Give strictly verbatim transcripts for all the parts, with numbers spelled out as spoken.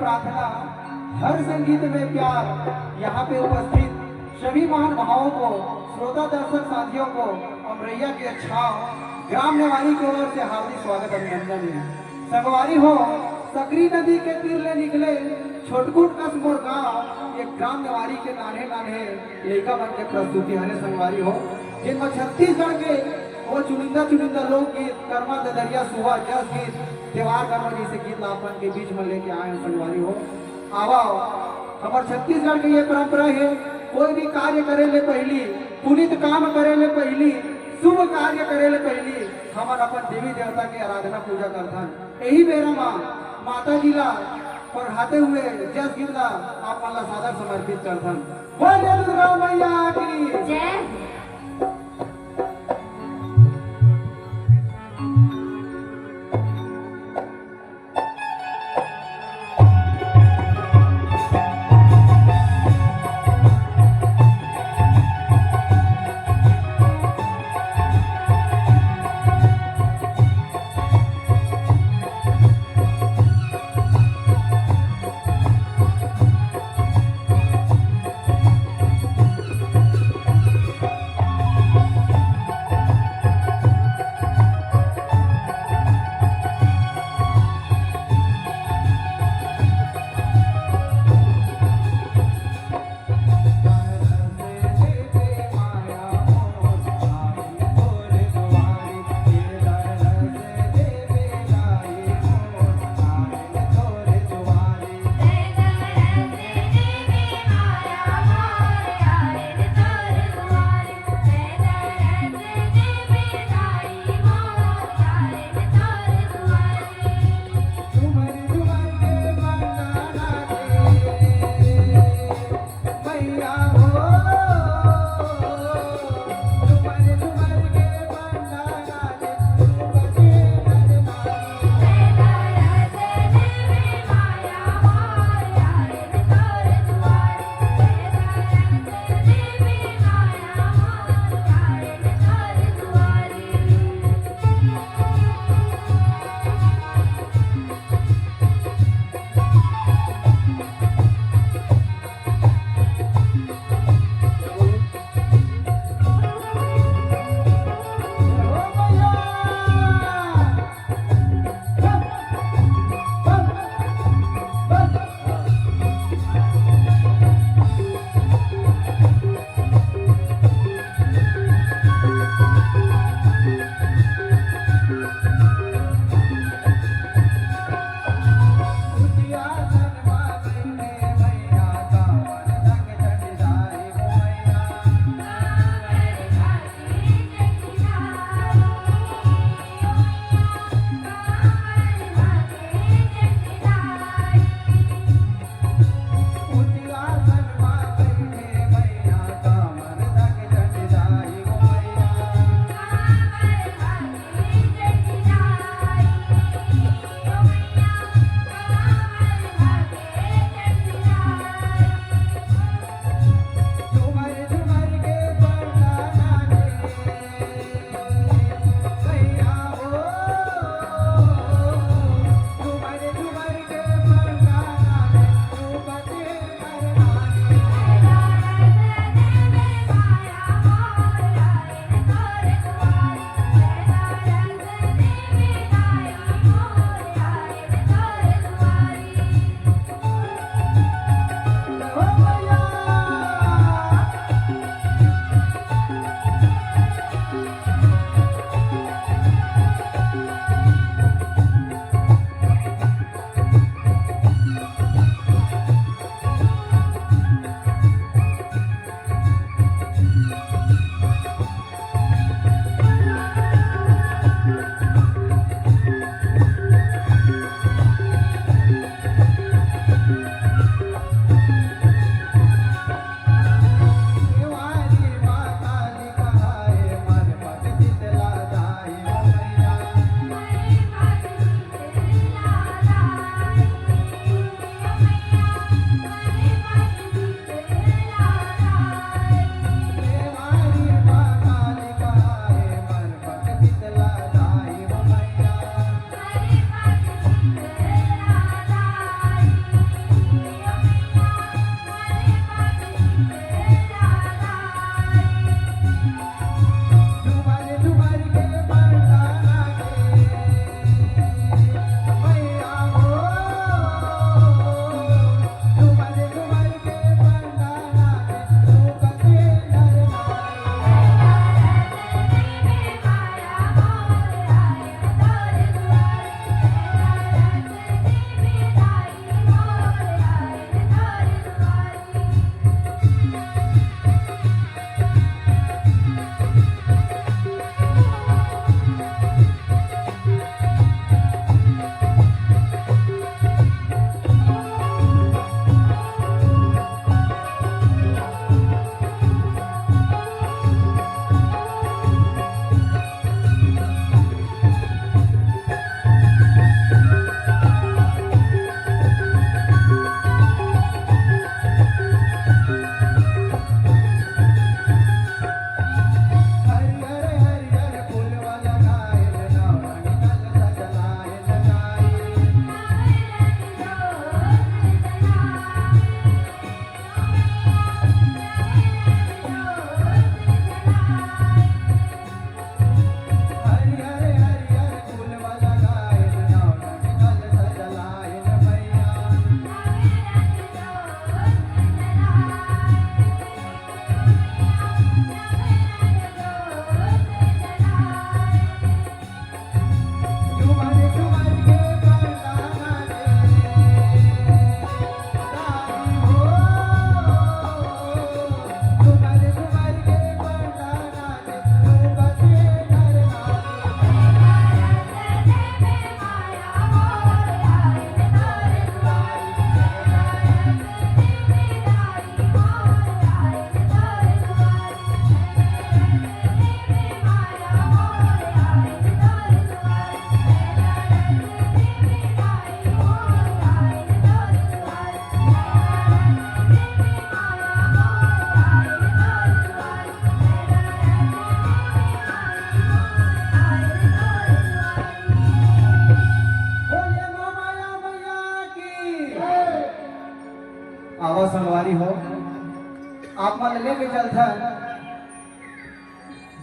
प्रार्थना, हर संगीत में प्यार। यहाँ पे उपस्थित सभी महानुभावों को, श्रोता दर्शक साथियों को अमरैया के छाव ग्राम नेवारी की ओर से हार्दिक स्वागत, अभिनंदन है। संगवारी हो, सकरी नदी के तीर ले निकले छोटकुट कस मोर गांव, ये ग्राम नेवारी के नान्हे नान्हे लइका मन के प्रस्तुति हरे संगवारी हो, जिनमें छत्तीसगढ़ के वो चुनिंदा चुनिंदा लोकगीत, करमा ददरिया सुआ, जस गीत, त्योहार करमा जैसे गीत ला अपन के बीच में लेके आए हैं संगवारी हो। आवा, हमर छत्तीसगढ़ के ये परंपरा है, कोई भी कार्य करे ले पहली, पुनीत काम करे ले पहली, शुभ कार्य करे ले पहली हमन अपन देवी देवता के आराधना पूजा करथन। यही बेरा मा माता जी ला पढ़ाते हुए जस गीत ला आप मन ला सादर समर्पित करथन। बोल जय दुर्गा मैया की। जय।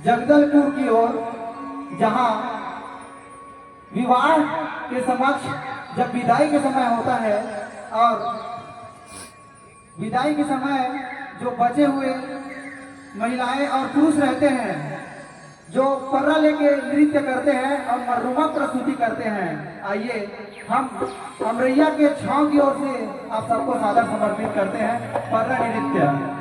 जगदलपुर की ओर, जहां विवाह के समक्ष जब विदाई के समय होता है और विदाई के समय जो बचे हुए महिलाएं और पुरुष रहते हैं, जो पर्रा लेके नृत्य करते हैं और मर्रुमा प्रस्तुति करते हैं। आइए, हम अमरैया के छांव की ओर से आप सबको सादर समर्पित करते हैं पर्रा नृत्य।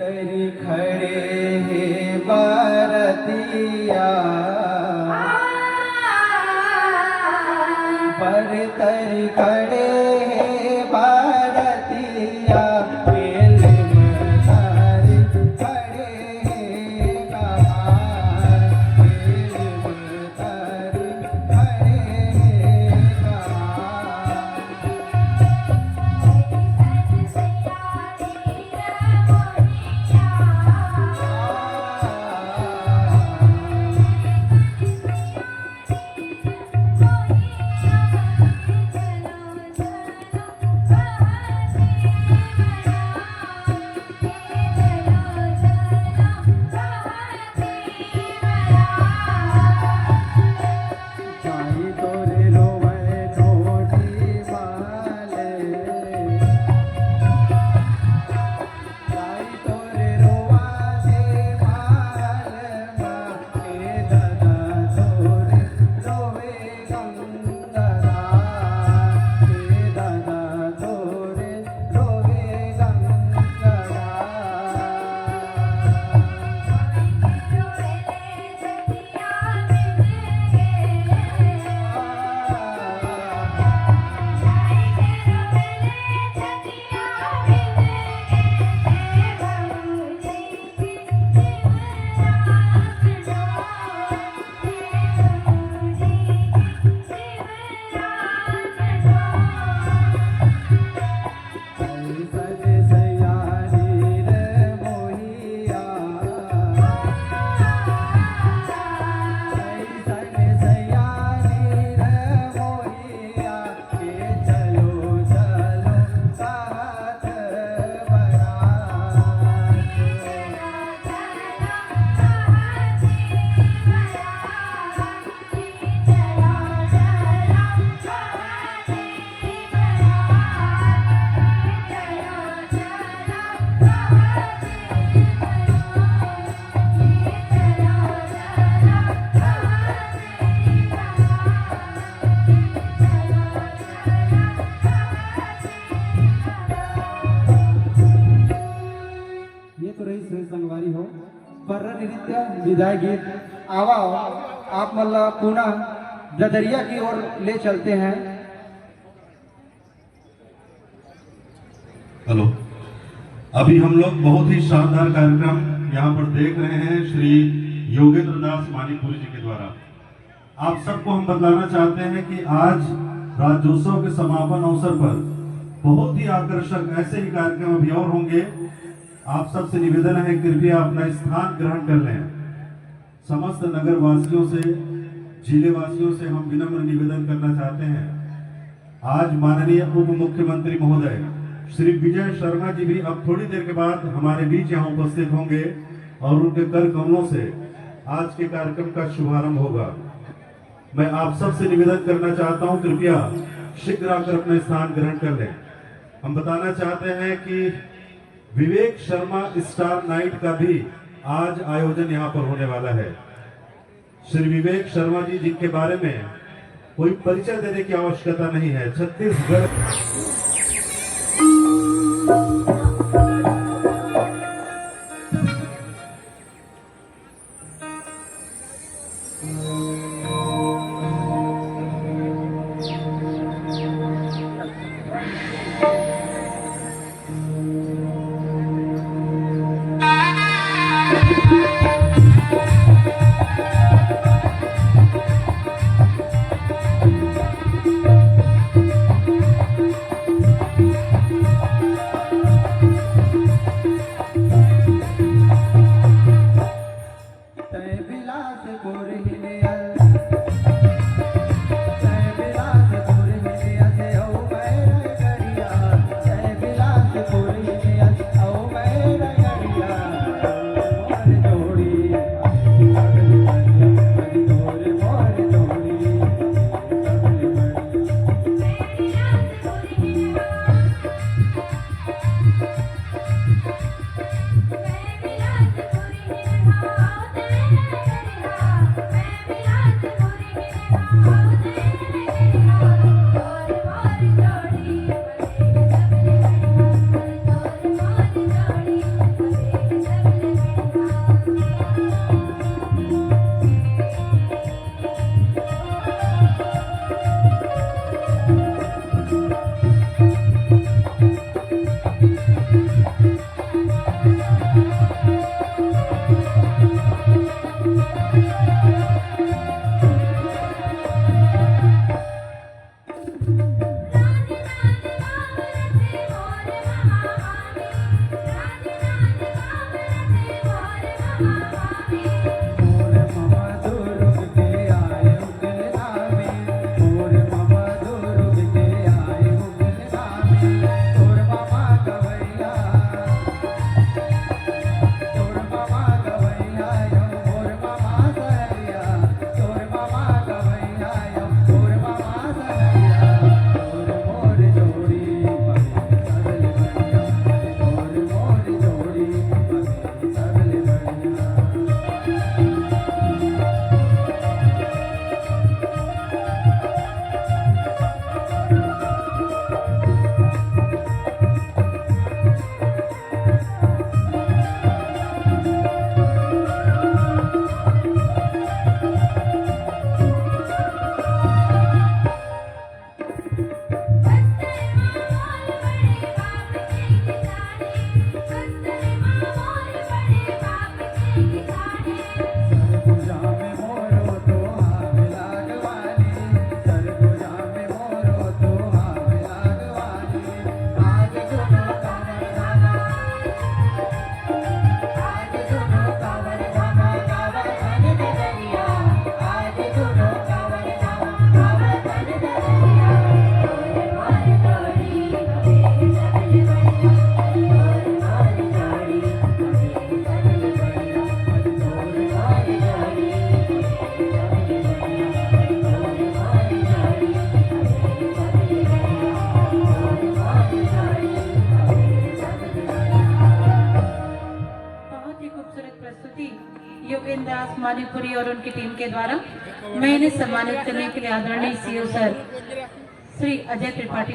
बरतरी खड़े हे बरतिया, बरतरी खड़े हे बरतिया, बेल बरतरी खड़े हे कहार, बेल बरतरी खड़े हे कहार। संगवारी हो, पर्रा नृत्य विदाई गीत। आवा, आप मन ला पुनः ददरिया की ओर ले चलते हैं। हेलो, अभी हम लोग बहुत ही शानदार कार्यक्रम यहाँ पर देख रहे हैं श्री योगेंद्र दास मानिकपुरी जी के द्वारा। आप सबको हम बतलाना चाहते हैं कि आज राज्योत्सव के समापन अवसर पर बहुत ही आकर्षक ऐसे ही कार्यक्रम अभी और होंगे। आप सबसे निवेदन है, कृपया अपना स्थान ग्रहण कर लें। समस्त नगर वासियों से, जिले वासियों से हम विनम्र निवेदन करना चाहते हैं, आज माननीय उप मुख्यमंत्री महोदय श्री विजय शर्मा जी भी अब थोड़ी देर के बाद हमारे बीच यहाँ उपस्थित होंगे और उनके कर कमलों से आज के कार्यक्रम का शुभारंभ होगा। मैं आप सबसे निवेदन करना चाहता हूं, कृपया शीघ्र आकर अपना स्थान ग्रहण कर लें। हम बताना चाहते हैं कि विवेक शर्मा स्टार नाइट का भी आज आयोजन यहाँ पर होने वाला है। श्री विवेक शर्मा जी, जिनके बारे में कोई परिचय देने की आवश्यकता नहीं है, छत्तीसगढ़ बहुत ही खूबसूरत प्रस्तुति योगेंद्र दास मानिकपुरी और उनकी टीम के द्वारा। मैं इन्हें सम्मानित करने के लिए आदरणीय सीओ सर श्री अजय त्रिपाठी